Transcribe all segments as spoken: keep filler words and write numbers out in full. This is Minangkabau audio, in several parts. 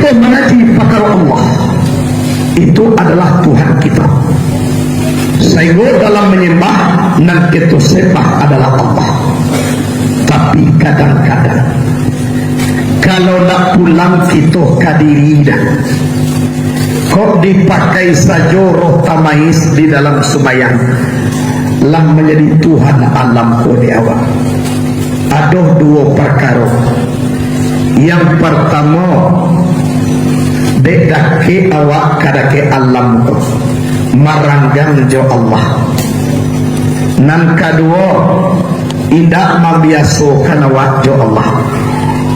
Kito mangaji pakaro Allah, itu adalah Tuhan kito. Sainggo dalam manyambah, nan kito sambah adalah Allah. Tapi kadang-kadang, kalau nak pulang kito ka diri dah, kok dipakai sajo roh tamais di dalam sumbayang, lah manjadi Tuhan alam ko di awak. Ado duo parkaro. Yang partamo, dek dakek awak ka dakek alam ko, maranggang jo Allah. Nan kaduo, indak mambiasokan awak jo Allah.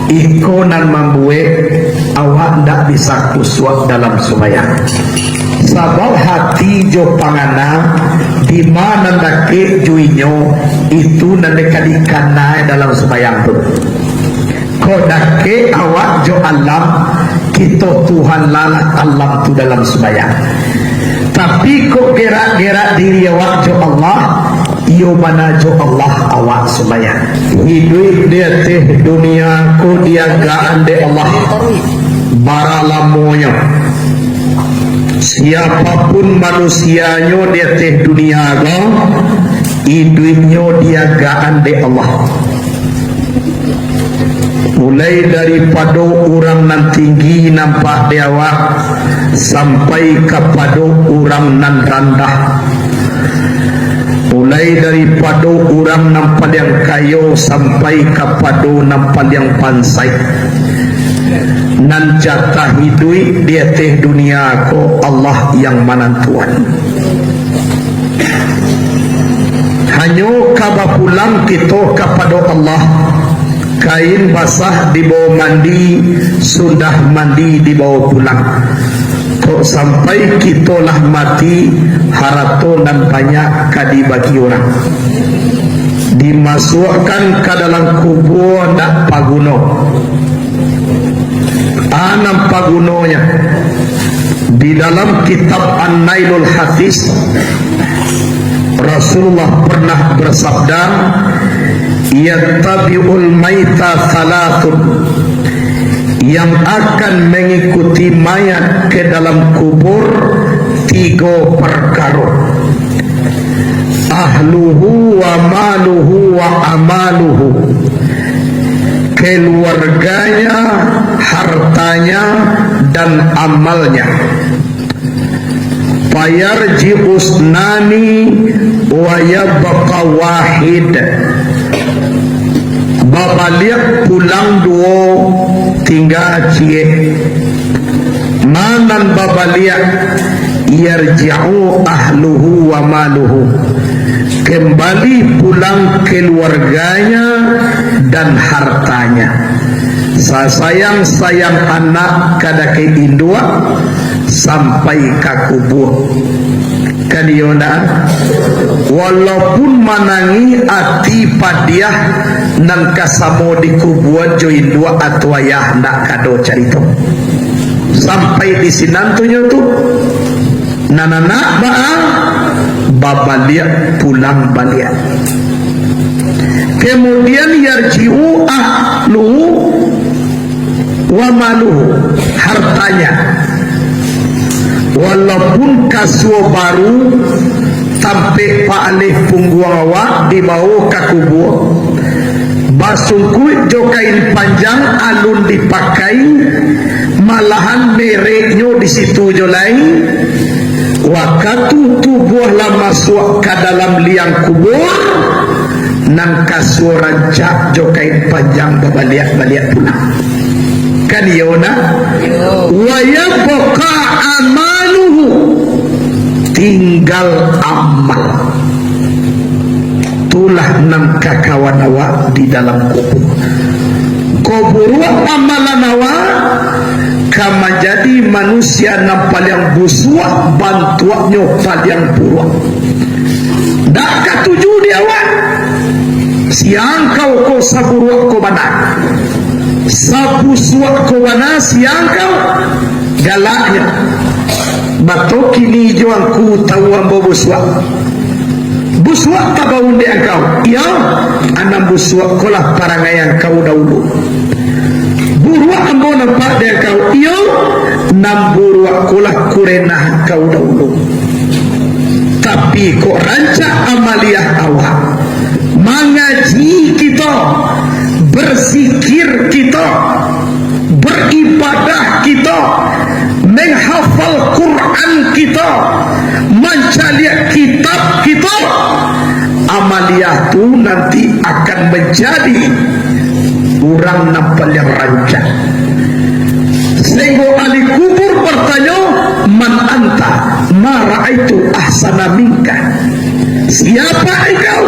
Iko nan mambuek awak indak bisa kusuak dalam sumbayang. Sabab hati jo pangana, di ma nan dakek jo inyo, itu nan dek ka dikana dalam sumbayang tu. Kok dakek awak jo alam, kito Tuhan lah alam tu dalam sumbayang. Tapi kok gerak-gerak diri awak jo Allah, iyo bana jo Allah awak sumbayang. Iduik di ateh dunia ko diagaan dek Allah bara lamonyo. Siapapun manusianyo di ateh dunia ko, iduiknyo diagaan dek Allah. Mulai daripado urang nan tinggi nampak di awak, sampai kapado urang nan randah. Mulai daripado urang nan paliang kayo, sampai kapado nan paliang bansaik. Nan jatah iduik di ateh dunia ko, Allah yang manantuan. Hanyo ka bapulang kito kapado Allah, kain basah dibawo mandi, sudah mandi dibawo pulang. Kok sampai kito lah mati, harato nan banyak ka dibagi urang. Dimasuakkan ka dalam kubua ndak paguno. A nan pagunonyo. Di dalam kitab An-Nailul Hafiz, Rasulullah pernah bersabda, "Yattabi'ul maita thalathun." Yang akan mengikuti mayat ke dalam kubur, tigo parkaro. Ahluhu wa maluhu wa amaluhu. Keluarganya, hartanya, dan amalnya. Fayarji'u isnani wa yabqa wahid. Babaliak pulang duo, tingga ciek. Ma nan babaliak, yarji'u ahluhu wa maluhu. Kembali pulang keluarganya dan hartanya. Sasayang-sayang anak ka dakek induak, sampai ka kubua. Kan iyo ndak? Walaupun manangih ati padiah, nan ka samo dikubuan jo induak atau ayah, ndak kado carito. Sampai di sinan tu nyo tu, nan anak baa, babaliak pulang baliak. Kemudian yarji'u ahluhu wa maluhu, hartanya. Walaupun kasuo baru, tampek paaleh pungguang awak dibawo ka kubua, basungkuik jo kain panjang alun dipakai, malahan mereknyo di situ jo lai. Wakatu tubuah lah masuak ka dalam liang kubur, nan kasuo rancak jo kain panjang babaliak-baliak pulang. Kan iyo, nak? Iyo. Wa yabqa amaluhu, tinggal amal. Itulah nan kakawan awak di dalam kubur. Kok buruak amalan awak, ka manjadi manusia nan paliang busuak, bantuaknyo paliang buruak. Ndak katuju di awak. Sia angkau ko saburuak ko bana, sabusuak ko bana, sia angkau galaknyo. Bato kini jo angku tahu ambo busuak. Busuak tabaun dek angkau. Iyo, anam busuak ko lah parangai angkau dahulu. Buruak ambo nampak dek angkau. Iyo, Pernah kau dahulu. Tapi kok rancak amaliah awak, mangaji kito, berzikir kito, beribadah kito, menghafal Quran kito, mancaliak kitab kito, amaliah tu nanti akan menjadi urang nan paliang rancak. Sehingga ahli kubur bertanyo, "Man anta? Ma ra'aitu ahsana minka." Siapa engkau?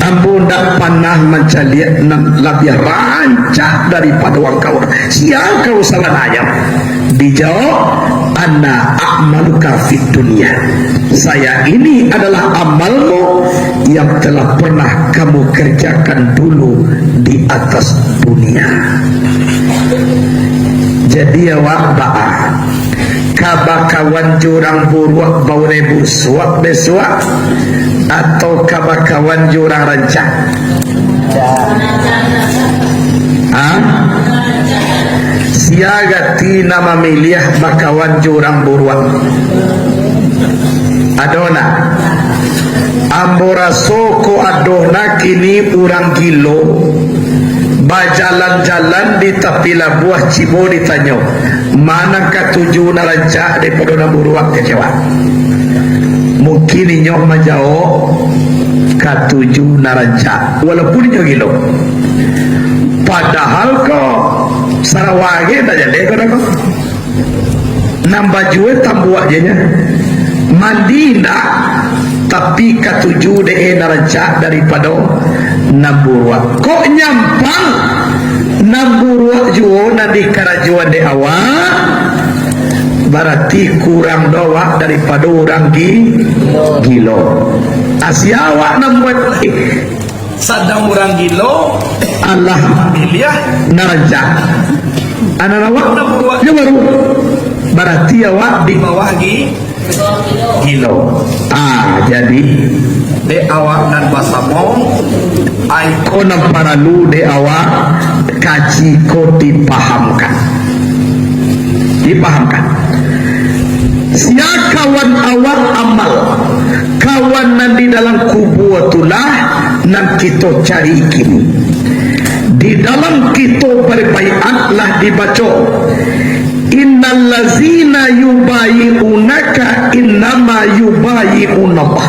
Ambo ndak panah mancaliak nan labiah rancak daripado angkau. Sia kau sabananyo? Dijawab, "Ana a'maluka fid dunia." Saya ini adalah amalmu yang telah pernah kamu kerjakan dulu di atas dunia. Jadi awak baa? Ka bakawan jo urang buruak baurang busuak besuak, atau ka bakawan jo urang rancak? Ha? Sia gati nan mamiliah bakawan jo urang buruak? Ado nak? Ambo raso ko ado nak kini urang gilo. Bajalan-jalan di tapi labuah, cibo ditanyo, "Ma nan katuju nan rancak daripado nan buruak?" kecek awak. Mungkin inyo manjawab, "Katuju nan rancak," walaupun inyo gilo. Padahal ko sarawa ge tak jaleh ko dah ko. Nan bajue tambuak je nyo. Mandi indak, tapi katuju dek e nan rancak daripado nan buruak. Kok nyampang, nan buruak juo nan dikarajoan dek awak, barati kurang do awak daripado urang gi-, gilo. Asia awak nan buat Sadang urang gilo, alah mamiliah nan rancak. Anak awak nan buruak. Yo baru. Barati awak di bawah gi-, gilo. Ah, jadi dek awak nan basamo, ai ko nan paralu dek awak kaji ko dipahamkan. Dipahamkan. Sia kawan awak amal, kawan nan di dalam kubua tulah nan kito cari kini. Di dalam kito barbaiat lah dibaco, "Innal lazina yubayi'unaka innama yubayi'unallah."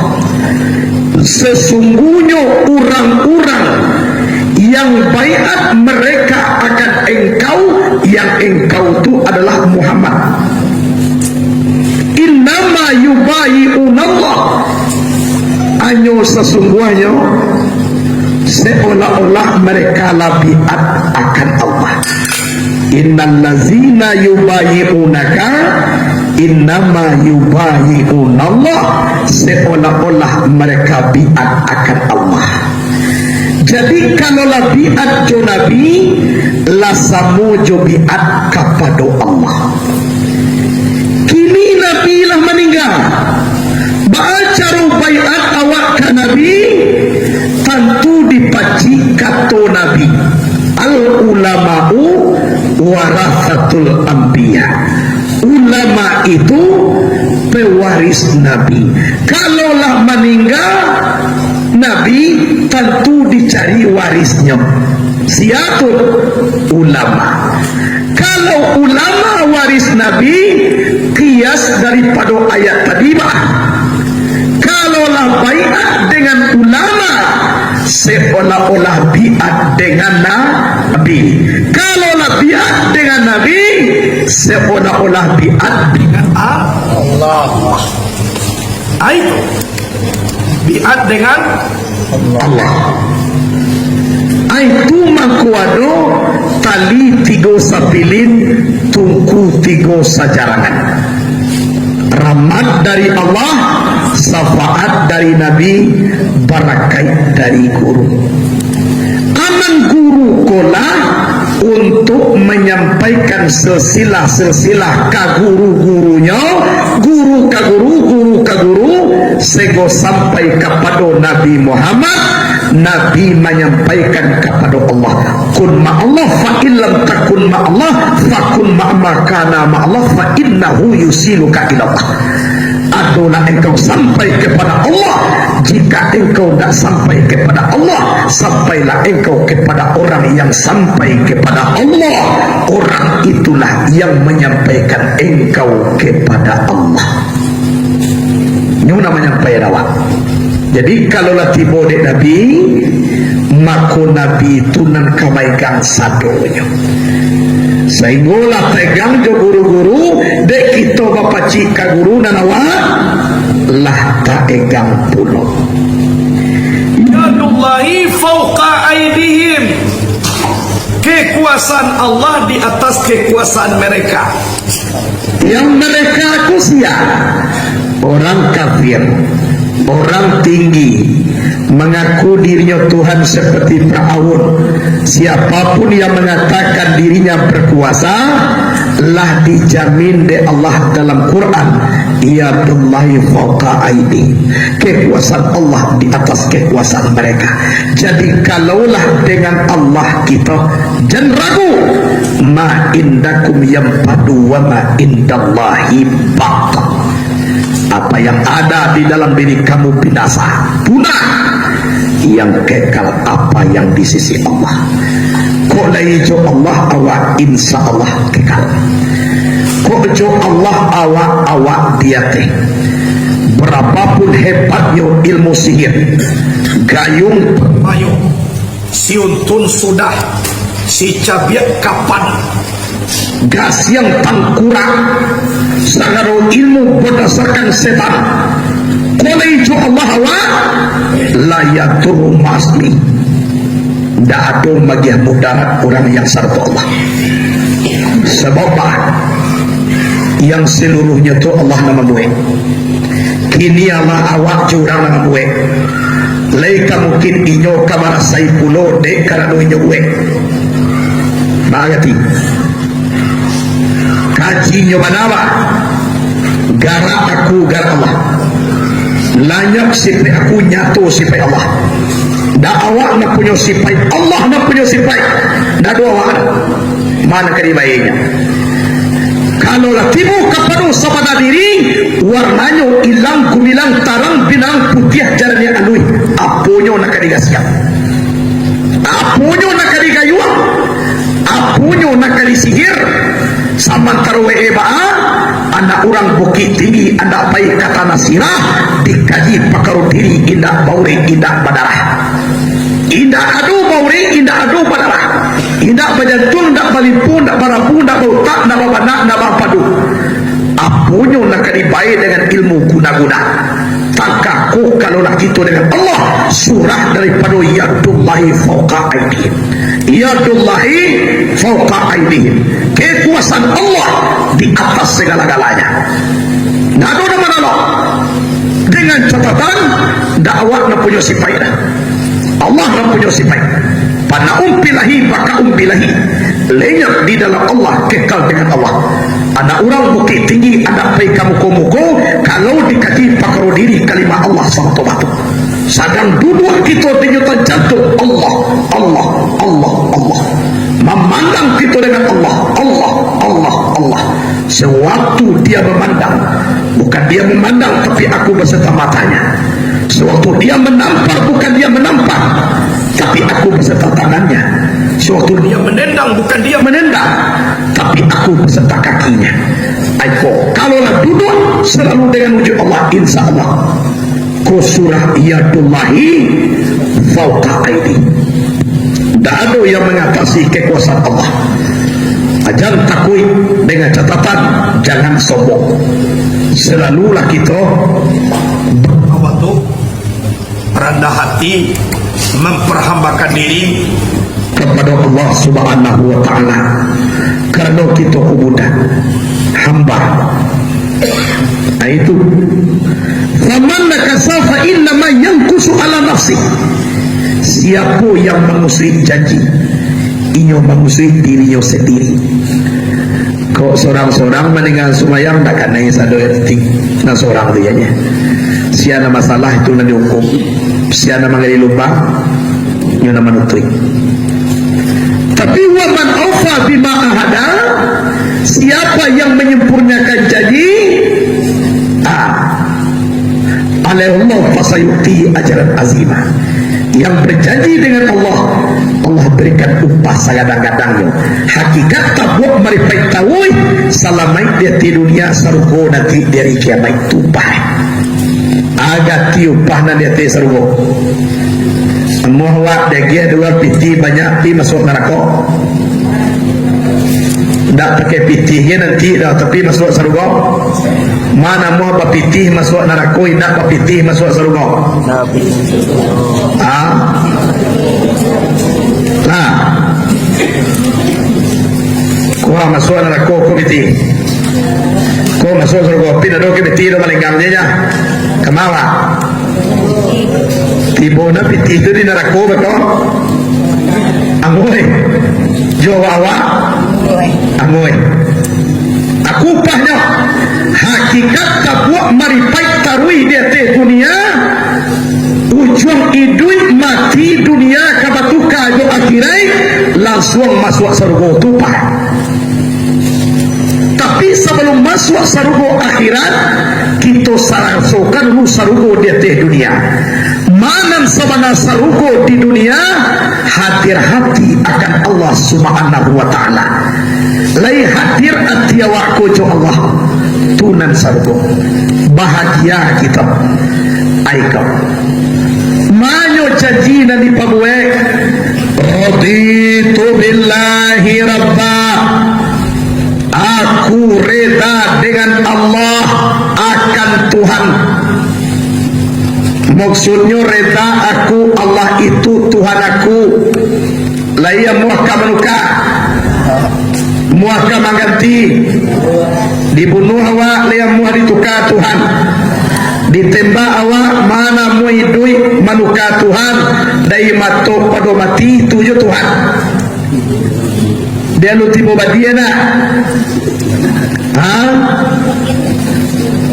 Sesungguhnyo urang-urang yang baiat mereka akan engkau, yang engkau tu adalah Muhammad. Innama yubayi'unallah. Hanyo sesungguahnyo seolah-olah mereka lah biat akan Allah. Innal lazina yubayi'unaka innama yubayi'unallah, seolah-olah mereka biat akan Allah. Jadi, kalau lah biat jo Nabi, lah samo jo biat kapado Allah. Kini Nabi lah maningga. Baa caro baiat awak ka Nabi? Tantu dipacik kato Nabi, "Al ulama'u warasatul anbiya." Ulama itu pewaris Nabi. Kalau lah maningga Nabi, tantu dicari warisnyo. Sia tu? Ulama. Kalau ulama waris Nabi, kias daripado ayat tadi, bah. Kalau lah baiat dengan ulama, seolah-olah biat dengan Nabi. Kalau lah biat dengan Nabi, seolah-olah biat dengan Allah. Ai, biat dengan Allah. Ai, tu mangko ado tali tigo sapilin, tungku tigo sajarangan. Rahmat dari Allah, syafaat dari Nabi, barakaik dari guru. Aman guru ko lah untuk manyampaikan silsilah-silsilah ka guru-gurunyo, guru ka guru, guru ka guru, sehinggo sampai kapado Nabi Muhammad, Nabi manyampaikan kapado Allah, "Kun ma'allah, fa in lam takun ma'allah, fa kun ma-, ma kana ma'allah, fa innahu yusiluka ilallah." Adolah engkau sampai kepada Allah. Jika engkau ndak sampai kepada Allah, sampailah engkau kepada orang yang sampai kepada Allah. Orang itulah yang menyampaikan engkau kepada Allah. Nyo nan manyampaikan awak. Jadi, kalau lah tibo dek Nabi, mako Nabi tu nan ka maegang sadonyo. Sahinggo lah taegang jo guru-guru, dek kito bapacik ka guru nan awak lah taegang pulo. Yadullahi fauqa aidihim. Kekuasaan Allah di atas kekuasaan mereka. Yang mereka tu sia? Orang kafir, orang tinggi, mengaku dirinyo Tuhan seperti Firaun. Siapapun yang mengatakan dirinya berkuasa, lah dijamin dek Allah dalam Quran, "Yadullahi fauqa aidihim." Kekuasaan Allah di atas kekuasaan mereka. Jadi, kalaulah dengan Allah kito, jan ragu. "Ma indakum yanfadu wa ma indallahi baq." Apa yang ada di dalam diri kamu binasa, punah. Yang kekal apa yang di sisi Allah. Kok lai jo Allah, awak insya Allah kekal. Kok jo Allah, awak, awak di ateh. Berapapun hebatnyo ilmu sihir, gayung parmayo, si untun sudah, si cabiak kapan, gasiang tangkurak, sagalo ilmu badasakan setan, kok lai jo Allah, awak, la yadurru ma'asmi. Ndak ado magiah mudarat urang yang sarato Allah. Sabab, bah, yang seluruhnyo tu Allah nan mambuek. Kini alah awak jo urang nan mambuek. Lai ka mungkin inyo ka marasai pulo dek karano inyo buek. Mangarati? Kajinyo bana, bah. Garak aku garak Allah. Lanyak sipaik aku, nyato sipaik Allah. Ndak awak nan punyo sipaik, Allah nan punyo sipaik. Ndak ado awak. Mano ka dibaenyo? Kalau lah tibo kapado sabana diri, warnanyo ilang gumilang, tarang binarang, putiah jaraniah aluih, aponyo nan ka digasiang? Aponyo nan ka digayuang? Aponyo nan ka disihir? Samantaro wee baa, anak urang Bukik Tinggi andak pai ka Tanah Sirah, dikaji pakaro diri, indak baurek, indak badarah. Indak ado baurek, indak ado badarah. Indak bajantuang, indak balimpo, indak barabu, indak bautak, indak babanak, indak baampadu. Aponyo nan ka dibae dengan ilmu guna-guna? Takah ko kalau lah kito dengan Allah, surah daripado yadullahi fauqa aidihim. Yadullahi fauqa aidihim. Kekuasaan Allah di atas segala-galanya. Ndak ado nan manolong. Dengan catatan, ndak awak nan punyo sipaik dah. Allah nan punyo sipaik. Panaum pilahi, bakaum pilahi. Lenyap di dalam Allah, kekal dengan Allah. Anak urang Bukik Tinggi andak pai ka muko-muko, kalau dikaji pakaro diri, kalimah Allah sarato batua. Sadang duduak kito denyutan jantuang, Allah, Allah, Allah, Allah. Mamandang kito dengan Allah, Allah, Allah, Allah. Sewaktu dia mamandang, bukan dia mamandang, tapi aku baserta matanya. Sewaktu dia manampar, bukan dia manampar, tapi aku baserta tangannya. Sewaktu dia manendang, bukan dia manendang, tapi aku baserta kakinya. Ai ko, kalau lah duduak selalu dengan wujud Allah, insya Allah. Ko surah yadullahi fauqa aidi. Ndak ado yang mangatasi kekuasaan Allah. Jan takuik, dengan catatan, jangan sombong. Selalulah kito bertawaduk, randah hati, memperhambakan diri kepada Allah Subhanahu wa Ta'ala. Karena kito ko budak, hamba. Nah, itu. Faman nakasa fa innama yankusu ala nafsih. Siapo yang mangusuik janji, inyo mangusuik dirinyo sandiri. Kok sorang-sorang mandanga sumbayang, ndak kanai sado etik. Nah, sorang tu ya, nya. Sia nan masalah itu nan dihukum. Sia nan manggali lubang, Nyo nan manutuik. Tapi, "Wa man aufa bima ahada," siapa yang menyempurnakan janji, ah, alaihullah fasayu'ti ajran azima. Yang berjanji dengan Allah, Allah berikan upah sagadang-gadangnyo. Hakikat tabuak maripaik taruih, salamaik di ateh dunia, sarugo nanti di ari kiamaik tu upah. Agati upah nan di ateh sarugo. Amuah awak diagiah dua pitih banyak, pi masuak narako. Ndak pakai pitih ge nanti dah, tapi masuak sarugo. Ma namuah bapitih masuak narako, indak bapitih masuak sarugo? Ah. Nah. Kua masuak narako ko pitih. Ko masuak sarugo, pi ndak ado ke pitih do malenggang je nya. Kama awak? Tibo na pitih tu di narako beko. Angoi. Jo awak-awak. Angoi. Aku upahnyo. Hakikat tabuak maripaik taruih di ateh dunia. Ujuang iduik mati dunia ka batuka jo akhiraik, lansuang masuak sarugo tu upah. Tapi sabalum masuak sarugo akhirat, kito sarasokan dulu sarugo di ateh dunia. Ma nan sabana sarugo di dunia, hadir hati akan Allah Subhanahu wa Ta'ala. Lai hadir ati awak ko jo Allah, tu nan sarugo. Bahagia kito. Ai kau. Ma nyo janji nan dipabuek, "Raditu billahi rabba." Aku reda dengan Allah akan Tuhan. Maksudnyo reda aku, Allah itu Tuhan aku. Lai amuah ka manuka, amuah ka mangganti. Dibunuah awak, lai amuah dituka Tuhan. Ditembak awak, ma namuah iduik manuka Tuhan. Dari mato pado mati, tu jo Tuhan. Dia lu tibo badia nak? Ha?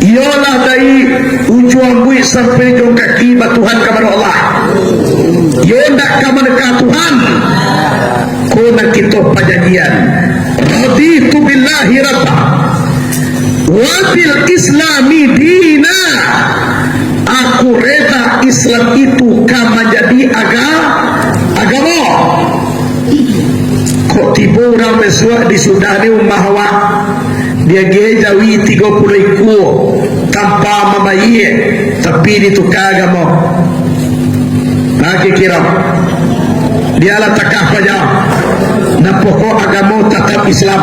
Iyolah dari ujuang buik sampai ujuang kaki batuhan kapado Allah. Iyo ndak ka maneka Tuhan. Ko nan kito pajanjian. Raditu billahi rabba. Wa bil islami dina. Aku reda Islam itu ka manjadi aga-, agamo. Kok tibo urang basuak di sudah ni umah awak, diagiah jawi tigo puluah ikua tanpa mambayia, tapi dituka agamo. Nah, kiro-kiro. Dialah takah paja. Nah, pokok agamo tatap Islam.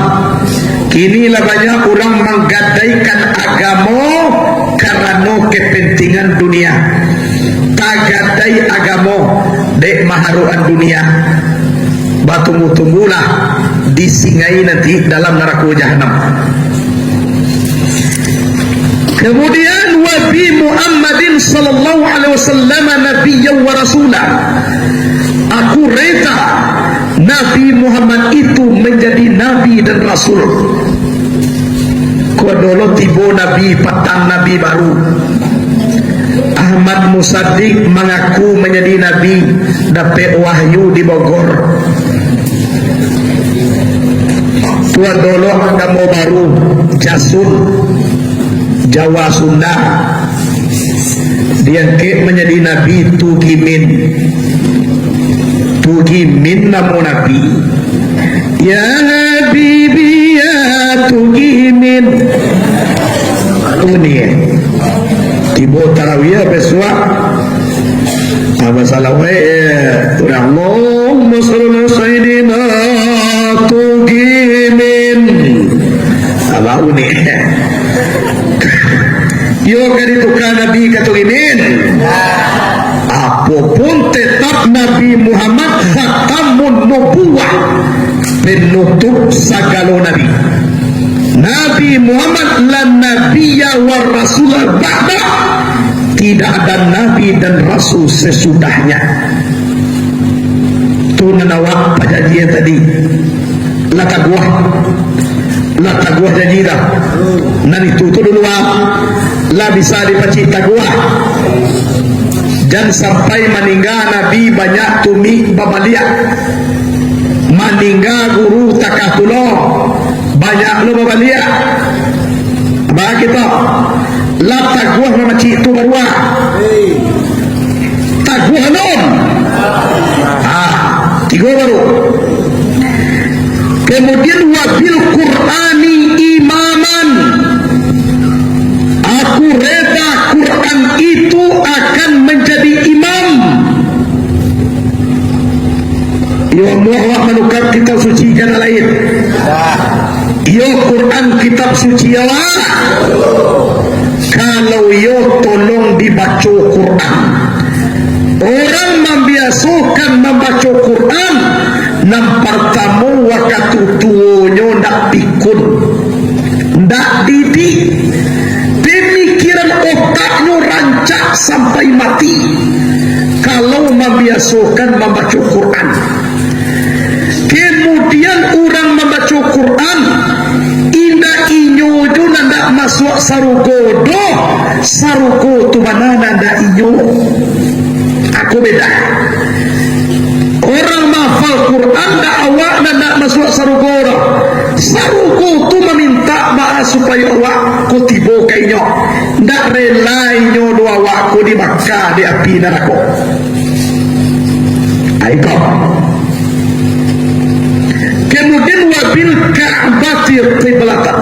Kini lah banyak urang manggadaikan agamo karano kepentingan dunia. Tagadai agamo dek maharokan dunia. Batunggu-tunggulah, disingai nanti dalam narako jahanam. Kemudian, "Wa bi Muhammadin sallallahu alaihi wasallam nabiyyan wa rasula." Aku reda Nabi Muhammad itu menjadi nabi dan rasul. Ko dolo tibo nabi, patang nabi baru. Ahmad Musaddiq mangaku manjadi nabi, dapek wahyu di Bogor. Ko dolo agamo baru, Jasun, Jawa Sunda. Diangkek manjadi nabi Tugimin. Tugimin namo nabi. Ya Habibi, ya Tugimin. Unik, eh. Tibo tarawih basuak. Apa salah wae, eh. Urang, "Allahumma shalli ala Sayyidina Tugimin." Apa unik, eh. Iyo ka dituka Nabi ka Tugimin. Apo pun tetap Nabi Muhammad khatamun nubuwah, penutup sagalo nabi. Nabi Muhammad la nabiyya wa rasula ba'da. Tidak ada nabi dan rasul sesudahnya. Tu nan awak pajanjian tadi. Lah taguah. Lah taguah janji dah. Nan itu tu dulu, ah. Lah bisa dipacik taguah. Jan sampai maningga Nabi banyak tumik babaliak. Maningga guru takah pulo, banyak lo babaliak. Baa kito, lah taguah mamacik tu baruah. Taguah alun? Ah, tigo baru. Kemudian, "Wabil Qur'ani imaman." Aku reda Quran itu akan manjadi imam. Iyo amuah awak manukar kitab suci ka nan lain. Iyo Quran kitab suci awak. Kalau iyo, tolong dibaco Quran. Urang mambiasokan mambaco Quran, nan partamo, wakatu tuonyo ndak pikun, ndak didik, pamikiran otaknyo rancak sampai mati, kalau mambiasokan mambaco Quran. Kemudian, urang mambaco Quran, indak inyo jo nan ndak masuak sarugo doh, sarugo tu bana nan ndak inyo. Ako beda. Urang mahafal Quran, ndak awak nan ndak masuak sarugo doh. Sarugo tu mamintak baa supayo awak ko tibo ka inyo. Ndak rela inyo doh awak ko dibaka di api narako. Ai ko. Kemudian, "Wabil Ka'bati qiblatan."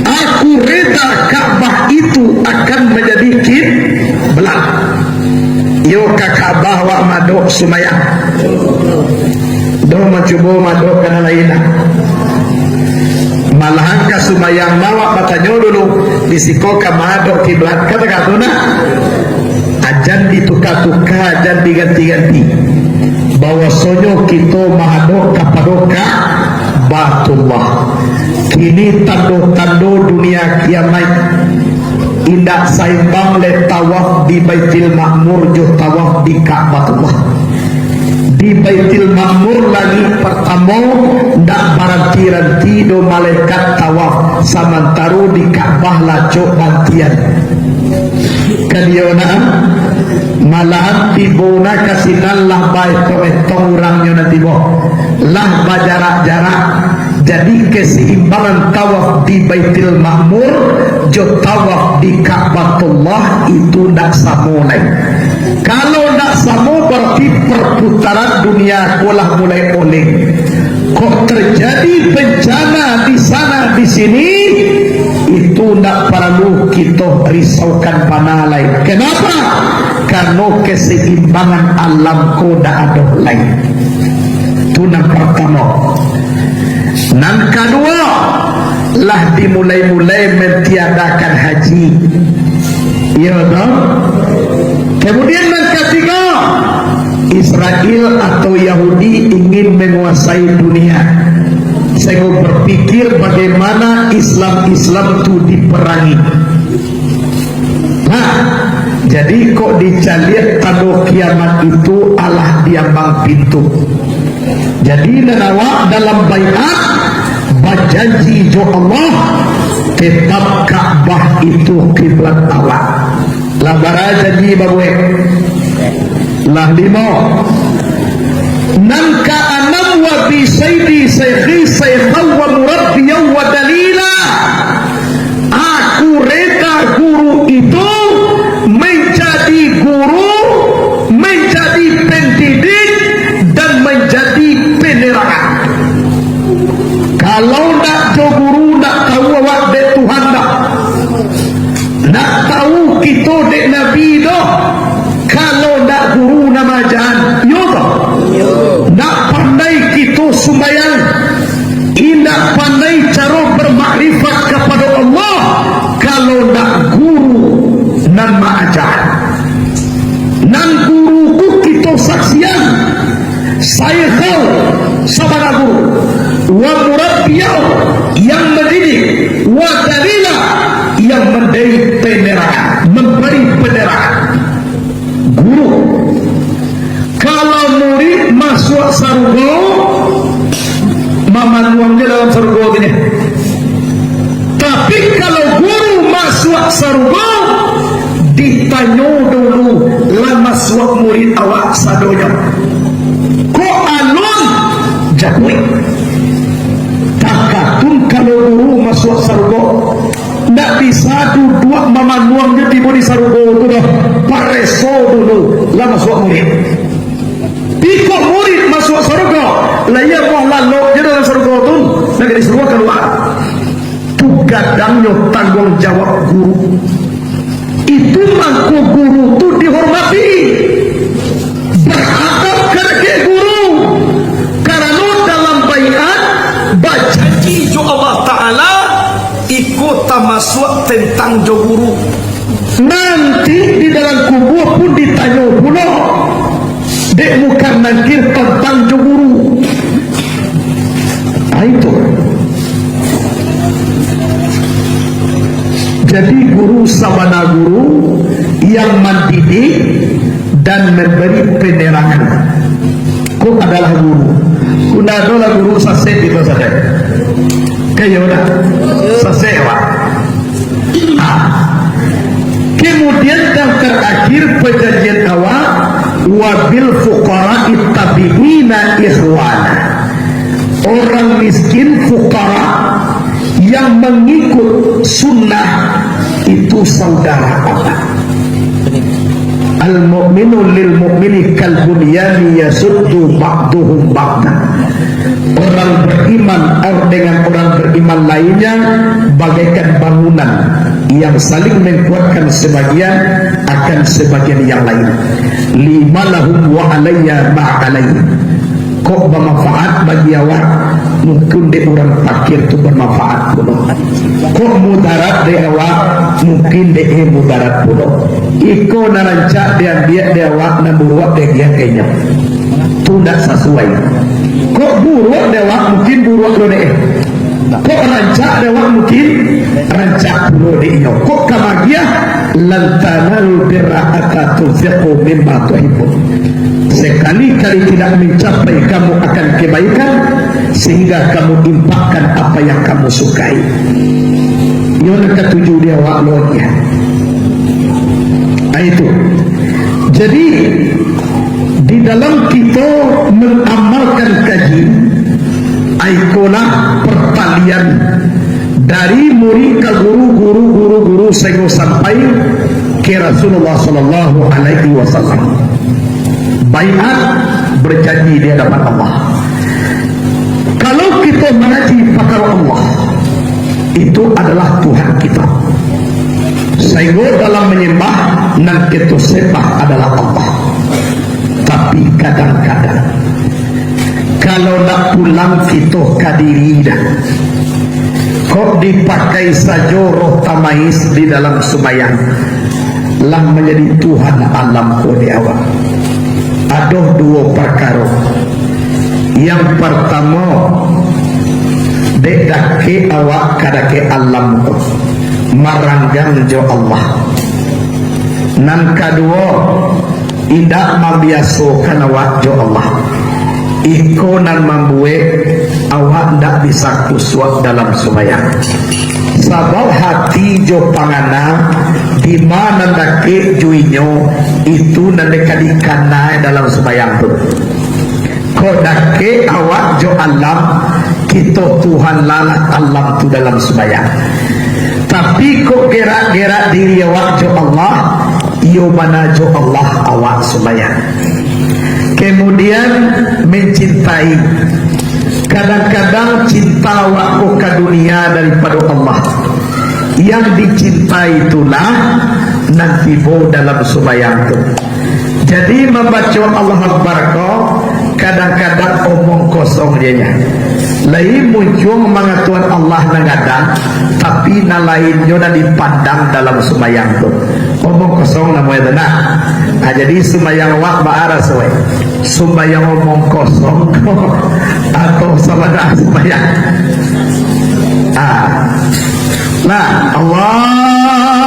Aku reda Ka'bah itu akan manjadi kiblat. Iyo ka Ka'bah awak madok sumayang. Doh mancubo madok ka nan lain lah. Malahan ka sumayang awak batanyo dulu, di siko ka madok kiblat, kata-kata nah. Jan dituka-tuka, jan diganti-ganti. Bahwasonyo kito mahadok kapado Ka'batullah. Kini tando-tando dunia kiamaik. Indak saimbang lai tawaf di Baitul Ma'mur jo tawaf di Ka'batullah. Di Baitul Ma'mur, langik partamo, ndak baranti-ranti doh malaikat tawaf, samantaro di Ka'bah lah acok rantian. Ka diyo nah, malahan tibo nah ka sinan lah baetong-etong urangnyo nan tibo, lah bajarak-jarak. Jadi, keseimbangan tawaf di Baitul Ma'mur jo tawaf di Ka'batullah itu ndak samo lai. Kalau ndak samo, bararti perputaran dunia ko lah mulai oleng. Kok terjadi bencana di sana, di sini, itu ndak paralu kito risaukan bana lai. Kenapa? Karano keseimbangan alam ko ndak ado lai. Tu nan partamo. Nan kaduo, lah dimulai-mulai mentiadakan haji. Iyo toh? Kemudian nan katigo, Israel atau Yahudi ingin menguasai dunia. Sehingga berpikir bagaimana Islam-Islam tu diperangi. Nah, jadi kok dicaliak tando kiamat itu alah di ambang pintu. Jadi, nan awak dalam baiat, bajanji jo Allah, tetap Ka'bah itu kiblat awak. Lah bara janji babuek? Lah limo. Nan kaanam, "Wa bi saidi saikhi saikhan wa murabbiyan wa dalila." Aku reda guru itu manjadi guru, manjadi pendidik, dan manjadi penerangan. Kalau ndak jo guru, ndak tahu awak dek Tuhan doh. Ndak tahu kito dek Nabi doh. Kalau ndak guru nan maaja, iyo toh? Ndak pandai kito sumbayang, indak pandai caro bermakrifat kapado Allah, kalau ndak guru nan maaja. Nan guru ko kito saksian, saikhan, sabana guru, wa murabbiyan, yang mendidik, wa dalila, yang memberi penerangan, memberi penerangan. Guru. Kalau murid masuak sarugo, mamanuang jo dalam sarugo tu nyo. Tapi kalau guru masuak sarugo, ditanyo dulu, Awak sadonyo. Kok alun? Japuik. Takatun kalau guru masuak sarugo, ndak bisa duduak mamanuang jo tibo di sarugo tu doh. Pareso dulu, lah masuak murid. Biko murid masuak sarugo, lah iyo mah lalok jo dalam sarugo tu, ndak ka disuruah kalua. Tu gadangnyo tangguang jawab guru. Itu mangko guru tu dihormati. Baadab kabake guru. Karano dalam baiat bajanji jo Allah Ta'ala, iko tamasuak tantang jo guru. Nanti di dalam kubua pun ditanyo pulo dek Mungkar Nangkir tantang jo guru. Ah, itu. Jadi, guru sabana guru yang mandidik dan memberi penerangan. Ko adalah guru. Ko ndak adolah guru sasek gitu saja. Kayo dah. Sasek, Pak. Ah. Kemudian yang terakhir perjanjian awak, "Wabil fuqara'i tabi'ina ikhwana." Orang miskin, fuqara, yang mengikut sunnah itu saudara Allah. Al-mu'minu lil mu'mini kal bunyani yasuddu ba'duhum ba'dan. Orang beriman, eh, dengan orang beriman lainnya bagaikan bangunan yang saling menguatkan sebagian akan sebagian yang lain. Lima lahum wa alayya ma alayhi. Kok bamanfaat bagi awak, mungkin dek urang pakir tu bamanfaat pulo. Kok mudarat dek awak, mungkin dek e mudarat pulo. Iko nan rancak diambiak dek awak, nan buruak diagiah ka inyo. Tu ndak sasuai. Kok buruak dek awak, mungkin buruak lo dek e. Kok rancak dek awak, mungkin rancak pulo dek inyo. Kok ka magiah, "Lan tanalul birra hatta tunfiqu mimma tuhibbun." Sekali-kali tidak mencapai kamu akan kebaikan sehingga kamu infakkan apa yang kamu sukai. Iyo nan katuju di awak lo nian. Ah, itu. Jadi, di dalam kito mengamalkan kaji, ikolah pertalian dari murid ka guru, guru, guru, guru, sehingga sampai ke Rasulullah sallallahu alaihi wasallam. Baiat, berjanji di hadapan Allah. Kalau kito mangaji pakaro Allah, itu adalah Tuhan kito. Sehingga dalam menyembah, nan kito sembah adalah Allah. Tapi kadang-kadang, kalau ndak pulang kito ka diri dah, kok dipakai sajo roh tamais di dalam sumbayang, lah manjadi Tuhan alam ko di awak. Ado duo parkaro. Yang partamo, dek dakek awak ka dakek alam ko, maranggang jo Allah. Nan kaduo, indak mambiasokan awak jo Allah. Iko nan mambuek awak ndak bisa khusyuk dalam sumbayang. Sabab hati jo pangana, di ma nan dakek jo inyo, itu nan dek ka dikana dalam sumbayang tu. Kok dakek awak jo alam, kito Tuhan lah alam tu dalam sumbayang. Tapi kok gerak-gerak diri awak jo Allah, iyo bana jo Allah awak sumbayang. Kemudian, mencintai. Kadang-kadang cinta awak ko ka dunia daripado Allah. Yang dicintai itulah nan tibo dalam sumbayang tu. Jadi, mambaco Allahu Akbar ko kadang-kadang omong kosong je nyo. Lai muncuang mangatoan Allah nan gadang, tapi nan lainnyo nan dipandang dalam sumbayang tu. Omong kosong namo itu nah. Ah, jadi sumbayang awak baa raso, eh? Sumbayang omong kosong ko atau sabana sumbayang? Ah. Nah, Allahu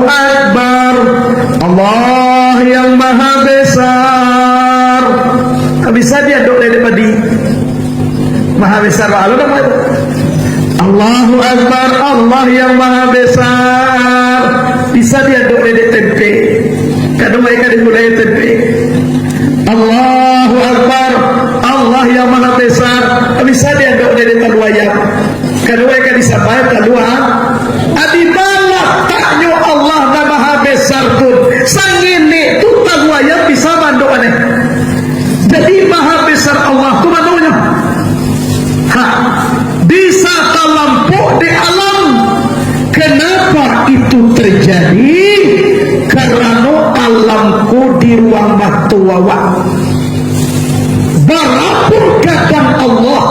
Akbar. Allah yang Maha Besar. Ah, bisa diadok dari padi. Maha Besar Allah, nama itu? Allahu Akbar, Allah yang Maha Besar. Bisa diadok dari tempe. Kadang mereka dimulai tempe. Sampai kalua, adi balataknyo Allah nan maha besar tu, sangenek tu taluayan bisa mandok aneh. Jadi maha besar Allah tu manonyo. Ha, bisa talampok di alam. Kenapa itu terjadi? Karano alam ko di ruang mato awak. Barapun gadang Allah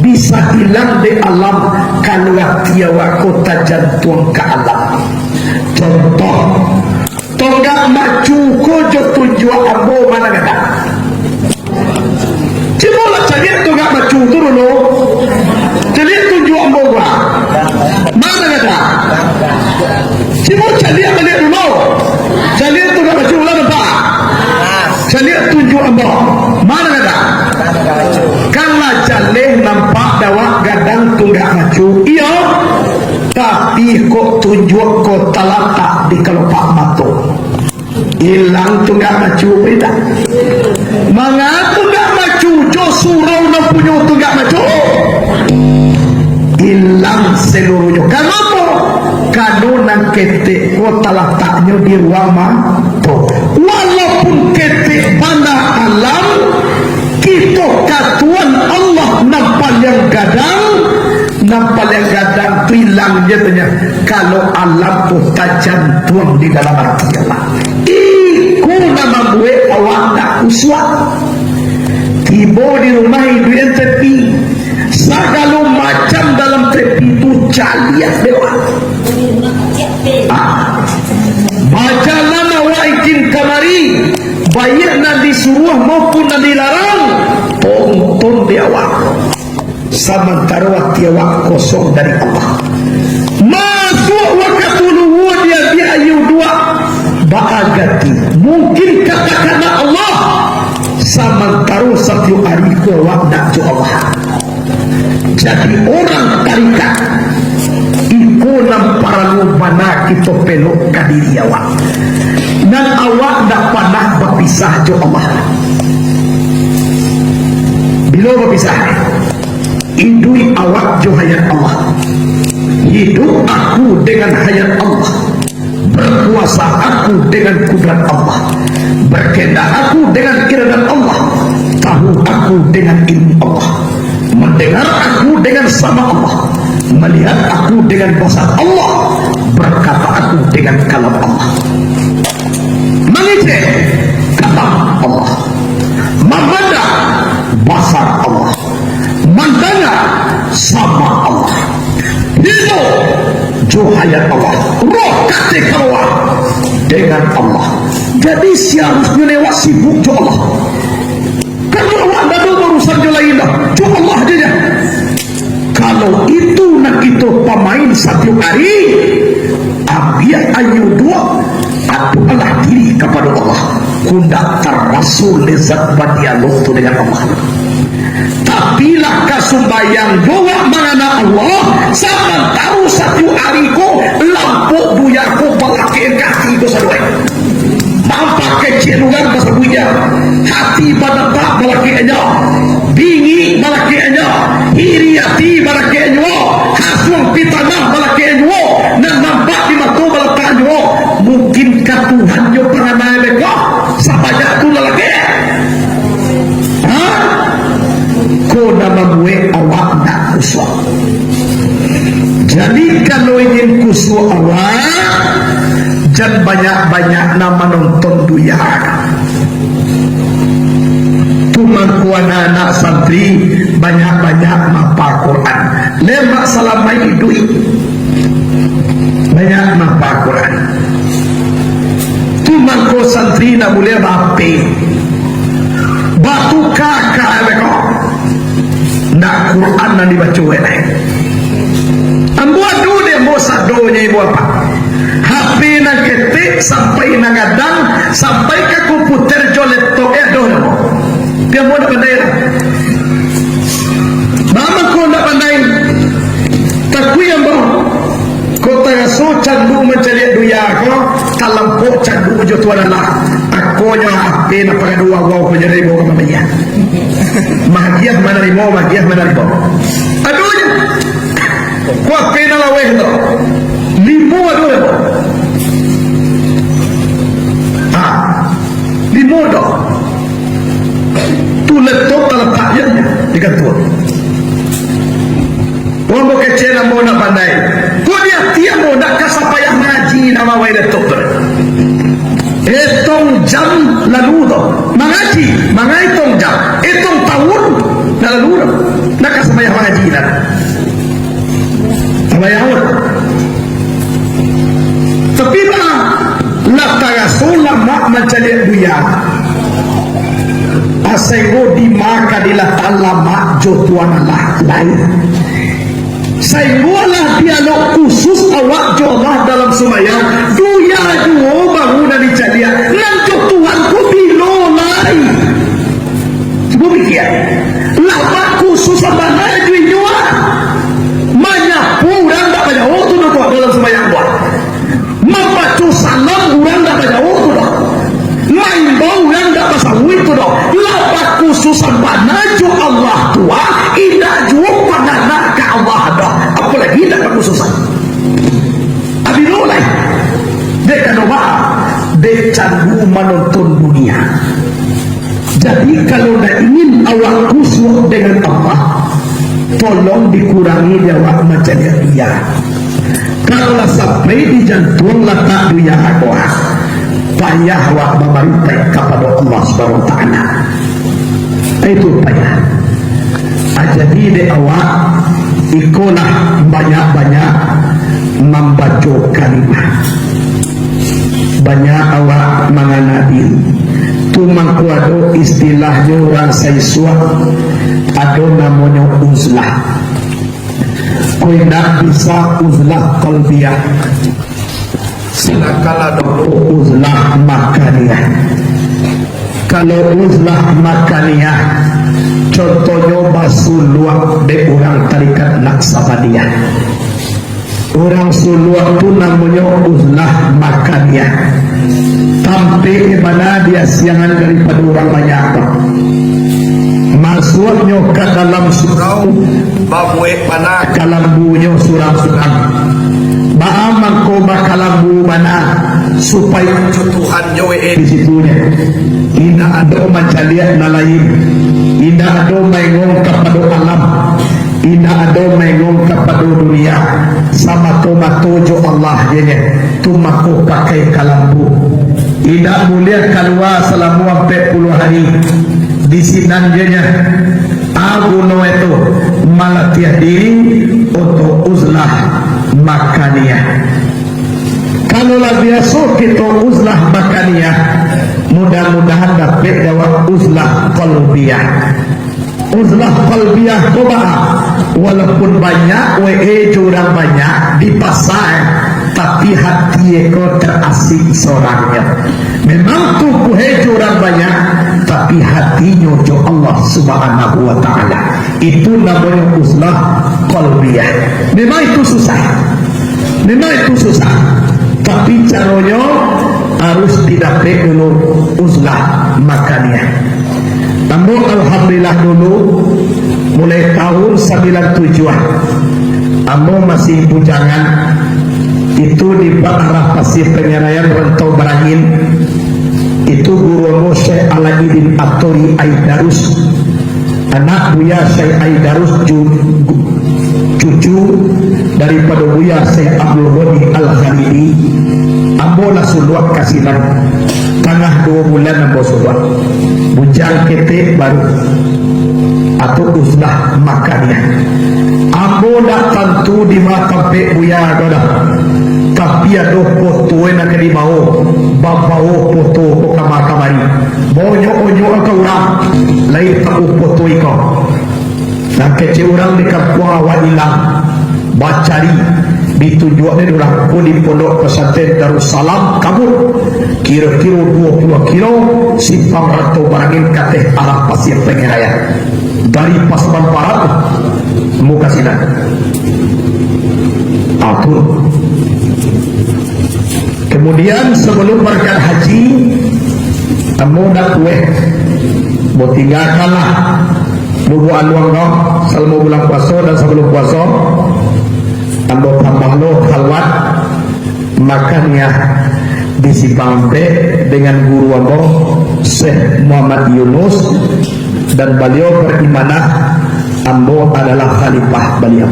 bisa ilang di alam, kalau ati awak ko tajantuang ka alam. Contoh, tonggak macu ko jo tunjuak ambo ma nan gadang? Cubolah caliak tonggak macu tu dulu. Caliak tunjuak ambo ko. Ma nan gadang? Cubo caliak baliak dulu. Caliak tonggak macu lah nampak. Caliak tunjuak ambo. Ma nan gadang? Kan lah jaleh nampak dek awak gadang tonggak macu. Iyo. Tapi kok tunjuak ko talatak di kalopak mato. Ilang tonggak macu ko indak? Manga tonggak macu jo surau nan punyo tonggak macu? Ilang saluruahnyo. Kanapa? Karano nan ketek ko talataknyo di ruang mato. Walaupun ketek bana alam, kito ka Tuhan Allah nan paliang gadang, nan paliang gadang tu ilang je tu nyo, kalau alam tu tajantuang di dalam ati Allah. Iko nan mambuek awak ndak kusuak. Tibo di rumah iduik tepi, sagalo macam dalam tepi tu caliak dek awak. Ah. Bajalan awak ikin kamari, baiak nan disuruah maupun nan dilarang, tonton dek awak. Samantaro ati awak kosong dari Allah. Masuak wakatu luhua diambiak aia uduak, baagati. Mungkin ka takana Allah, samantaro satiok ari ko awak ndak jo Allah. Jadi urang tarikat, iko nan paralu bana kito pelok ka diri awak. Nan awak ndak panah bapisah jo Allah. Bilo bapisah? Iduik awak jo hayat Allah. Hidup aku dengan hayat Allah. Berkuasa aku dengan kudrat Allah. Berkendak aku dengan iradat Allah. Tahu aku dengan ilmu Allah. Mendengar aku dengan sama Allah. Melihat aku dengan basar Allah. Berkata aku dengan kalam Allah. Mangecek kalam Allah. Mamandang basar Allah. Mandanga sama Allah. Hidup jo hayat Allah. Roh katek kalua dengan Allah. Jadi, saharusnyo awak sibuk jo Allah. Karano awak ndak ado urusan jo lain doh. Jo Allah je, ya. Kalau itu nan kito pamain satiok ari, ambiak aia uduak, adolah diri kapado Allah. Ko ndak taraso lezat badialog tu dengan Allah. Tapi lah ka sumbayang jo awak mangana Allah, samantaro satiok ari ko, lampok buya ko balakek ka ati ko sadoe. Mampakecek urang basabuiknyo, ati banatak balakeknyo, bingik balakeknyo, iri ati balakeknyo, hasuang pitanah balakeknyo, nan nampak di mato balakeknyo, mungkin ka Tuhan nyo panganai beko sabanyak tu lalakek? Ha? Ko nan mambuek awak ndak kusuak. Jadi, kalau ingin kusuak awak, jan banyak-banyak nan manonton buya. Tu mangko anak-anak santri banyak-banyak mapa Quran. Lemak salamaik iduik banyak mapa Quran. Tu mangko santri ndak buliah ba-H P. Batuka ka beko. Ndak Quran nan dibaco, eh. Ambo ado dek ambo sadonyo ibu apak. H P nan ketek sampai nan gadang, sampai ka komputer jo laptop, eh, ado dek ambo. Tapi ambo ndak pandai lah. Mama ko ndak pandai. Takui ambo. Ko taraso candu mancaliak dunia ko, talampok candu jo Tuhan Allah. Akonyo H P nan pagadu awau ko jadi ibo ka mambayia. Magiah manarimo, magiah manarimo. Aduh, ko H P Eh, tu. Limo ado, eh, tu. Ha. Limo tu. Tu laptop talatak je di kantua. Wah, ambo kecek ambo ndak pandai. Kok di ati ambo ndak ka sapayah ngaji, ndak mawai laptop tu. Etong jam lalu tu. Mangaji, mangaitong jam. Etong tahun ndak lalu tu. Ndak ka sapayah mangaji ndak. Tapi baa, lah taraso lamak mancaliak buya. Sainggo dimakan dilatak lamak jo Tuhan Allah lai. Sainggo lah dialog khusus awak jo Allah dalam sumbayang, buya juo baru nan dicaliak, nan jo Tuhan ko bilo lai. Cubo pikia, lah bakhususan bana jo inyo, ah. Manyapo urang ndak bajawok tu doh, dalam sumbayang tu. Mambaco salam urang ndak bajawok tu doh. Maimbau urang ndak basauik tu doh. Lah bakhususan bana jo Allah tu, ah. Indak juo pangana ka Allah doh. Apolai indak bakhususan. Abih lo lai. Dek kano baa? Dek candu manonton dunia. Jadi, kalau ndak ingin awak khusyuk dengan Allah, tolong dikurangi di awak mancaliak buya. Kalau lah sampai di jantuang latak buya ko, payah awak bamantaik kapado Allah Subhanahu wa Taala. Itu payah. Ah, jadi dek awak, ikolah banyak-banyak mambaco kalimah. Banyak awak mangana diri. Tu mangko ado istilahnyo urang saisuak, ado namonyo uzlah. Ko indak bisa uzlah qalbiyah. Silakanlah dulu uzlah makaniah. Kalau uzlah makaniah, contohnyo basuluak dek urang tarikat Naksabandiyah. Urang suluak tu namonyo uzlah makaniah. Tampek bana di asiangan daripado urang banyak tu. Masuaknyo ka dalam surau, babuek bana kalambunyo surang-surang. Baa mangko bakalambu bana, supayo Tuhannyo wee di situnyo. Indak ado mancaliak nan lain. Indak ado maengong kapado alam. Indak ado maengong kapado dunia. Samato-mato jo Allah je nyo. Tu mangko pakai kalambu. Indak buliah kalua salamo ampek puluah hari. Di sinan je nyo. A guno itu malatiah diri untuak uzlah makaniah. Kalau lah biaso kito uzlah makaniah, mudah-mudahan dapek dek awak uzlah qalbiyah. Uzlah qalbiyah ko baa? Walaupun banyak wee jo urang banyak di pasa, tapi hati ko terasing sorangnyo. Memang tubuh jo urang banyak, tapi hatinyo jo Allah Subhanahu wa Taala. Itu namonyo uzlah qalbiyah. Memang itu susah. Memang itu susah. Tapi caronyo harus didapek dulu uzlah makaniah. Ambo alhamdulillah dulu, mulai tahun sambilan tujuah, ambo masih bujangan, itu di arah Pasia Pangiraian Rantau Barangin, itu guru ambo Syekh Alaidin Atori Aidarus, anak Buya Syekh Aidarus, ju-, cucu daripado Buya Syekh Abdul Ghani Al-Khalidi. Ambo lah suluak ka sinan. Tangah duo bulan ambo suluak. Bujang ketek baru. Atau uzlah makaniah. Ambo ndak tantu di ma tampek Buya ko doh. Tapi ado foto nan ka dibao. Babao foto ko kama-kamari. Baonyok-onyok ka urang. Lai tahu foto iko. Nan kecek urang di kampuang awak ilang, bacari, ditunjuak dek urang ko di Pondok Pesantren Darussalam, Kabut, kiro-kiro duo puluah kilo, simpang Rantau Barangin, ka ateh arah Pasia Pangiraian. Dari Pasaman Barat, muka sinan. Atur. Kemudian, sebelum berangkat haji, ambo dak kueh. Ambo tinggakanlah bubuak aluang ko selama bulan puasa dan sebelum puasa. Ambo tambah Halo, khalwat, makaniah di Simpang Ampek dengan guru ambo, Syekh Muhammad Yunus, dan baliau berimanah ambo adalah khalifah baliau.